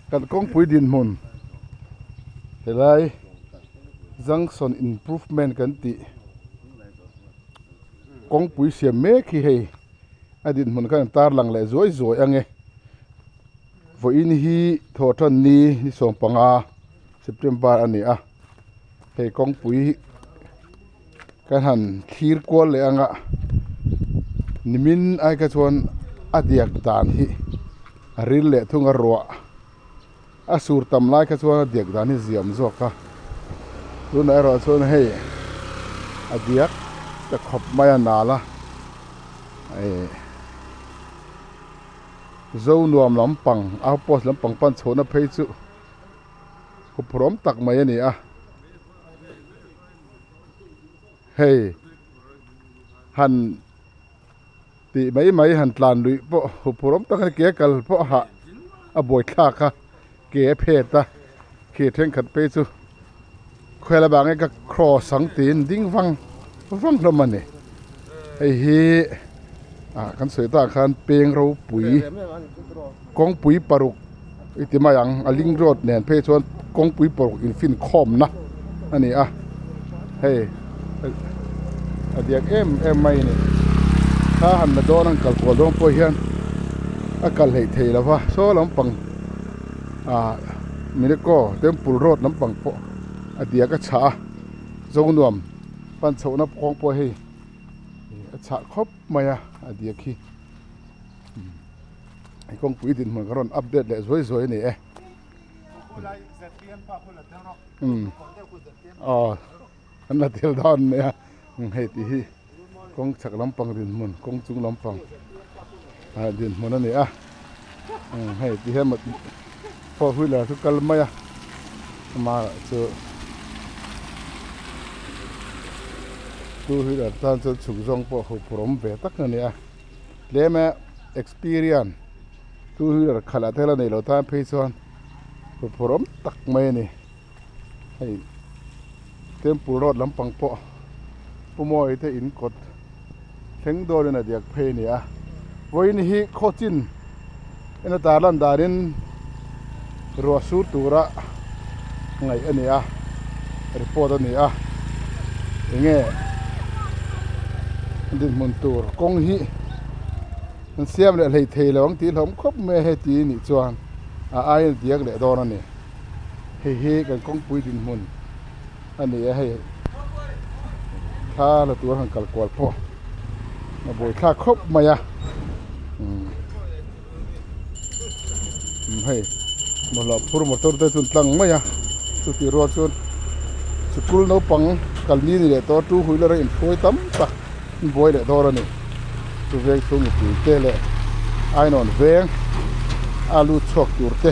Kan kawngpui dinhmun helai junction improvement kan tih kawngpui siam mek hi hei a dinhmun khan an tarlang leh zuai zuai ang e vawiin hi thawhtan ni ni 15 September a ni a hei kawngpui kan han thlir kual leh ang a nimin ai kha chuan a diak dan hi a ril leh thung a ruah a sur tam lai kha chuan a diak dan hi ziam zawk a tunah erawh chuan hei a diak ta khawp mai a nal a eh zo nuam lampang outpost lampang pan chhohna phei chu huphurhawm tak mai a ni a. Hei han tih mai mai han tlan luih pawh huphurh awm tak a ni ke kal pawh hah a buai thlak a ke a phet a khi thenkhat phei chu khuai lamah nge ka cross ang tiin ding vang vang hlawm a ni hei hi ah kan sawi takah khan peng ropui kawngpui paruk i ti mai ang a link road nen phei chuan kawngpui paruk infinkhawmna a ni a hei a diak em em mai a ni thla han la dawn a han kal kual dawn pawh hian a kal hleih thei lo va saw lampang ah Mineko temple road lampang pawh a diak a chhah a Zonuam pan chhohna kawng pawh hei a chhah khawp mai a a diak hi. Hei kawngpui dinhmun ka rawn update leh zuai zuai a ni e. Umm aw an la tel dawn mai a hei tih hi kawng chhak lampang dinhmun kawng chung lampang ah dinhmun a ni a hei ti hian four wheeler chu kal mai a amah chu two wheeler tan chuan chhuk zawng pawh huphurhawm ve tak a ni a. Tlem e experience two wheeler khalh ah te la neih loh tan phei chuan huphurh awm tak mai a ni hei temple road lampang pawh pu mawi te in kawt thleng dawnin a diak phei a ni a vawiin hi khawchin en a tar lan danin ruah sur tura ngaih a ni a report a ni a enge dinhmun tur kawng hi an siam leh hlei thei lo ang tih hlawm khawp mai a heti a nih chuan a aiin a diak leh dawn a ni hei hi kan kawngpui dinhmun a ni a hei thla la tur han kal kual pawh a buaithlak khawp mai a hei bawlhhlawh phur motor te chu an tlang mai a chutih rual chuan sikul naupang kal ni ni leh tawh a two wheeler a inhruai tam tak an buai leh dawn a ni chu veng chhung mipui te leh ainawn veng a lut chhuak tur te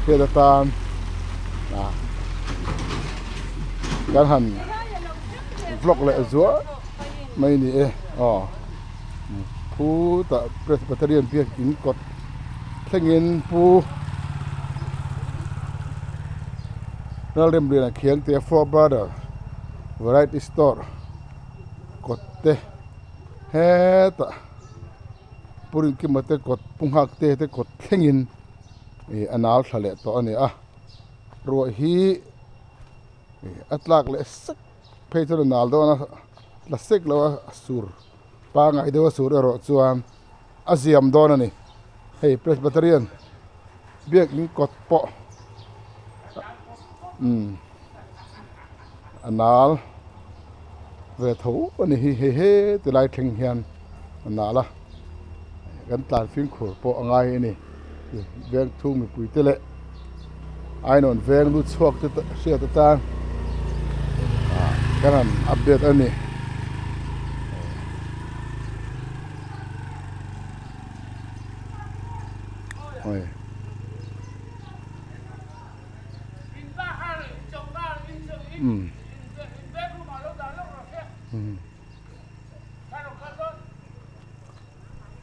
hriat atan ah kan han vlog leh zuah mai a ni e aw. Khutah Presbyterian biakin kawt thlengin Pu Lalremliana Khiangte Four Brother Variety Store kawt te hetah Pu Rinkima te kawt Pu Nghakte te kawt thlengin ih a nal thla leh tawh a ni a ruah hi a tlak leh sek phei chuan a nal dawn a tla sek lo a a sur pangai deuh a sur erawh chuan a ziam dawn a ni hei presbyterian biakin kawt pawh umm a nal ve tho a ni hi hei he ti lai thleng hian a nal a kan tlan fimkhur pawh a ngai a ni veng chhung mipui te leh ainawn veng lut chhuak te hriat atan ah kan han update a ni.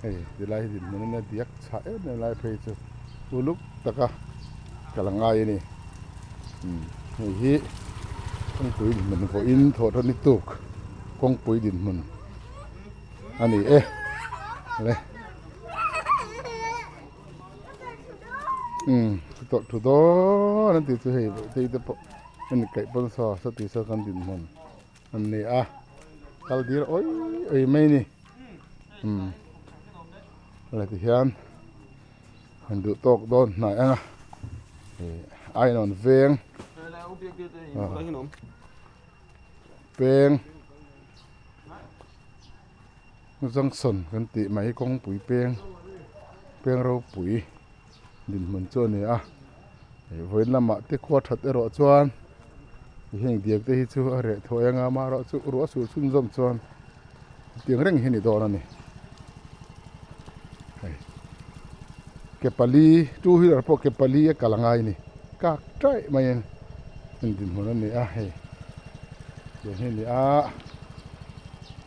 Hei tilai hi dinhmun a nia diak chhah em em lai phei chu uluk taka kal a ngai a ni umm hei hi kawngpui dinhmun vawiin thawh tawh ni tuk kawngpui dinhmun a ni e le. Umm tawlh thu dawn an tih chu hei thei te pawh a ni kaih pawn saw sawti saw kan dinhmun an ni a kal dir awi awi mai a ni umm le tihian han duh tawk dawn hnai ang a ih ainawn veng peng Junction kan tih mai kawngpui peng peng ropui dinhmun chu a ni a ih vawiin lamah te khua that erawh chuan heng diak te hi chu a reh thuai anga amaherawhchu ruah sur chhunzawm chuan tiang reng hi a ni dawn a ni hei ke pali two wheeler pawh ke pali a kal angai a ni kak taih maiin dinhmun a ni a hei tiang hi a ni a.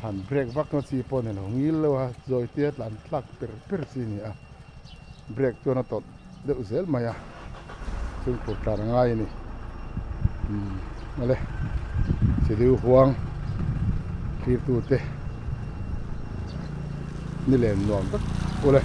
Han break vak na chi pawh a ni lo ngil lo a zawi te a tlan thlak per per chi a ni a break chuan a tawlh deuh zel mai a chhungkhur tlan a ngai a ni umm awle chidiu huang thlir tu te ni len nuam vek ule.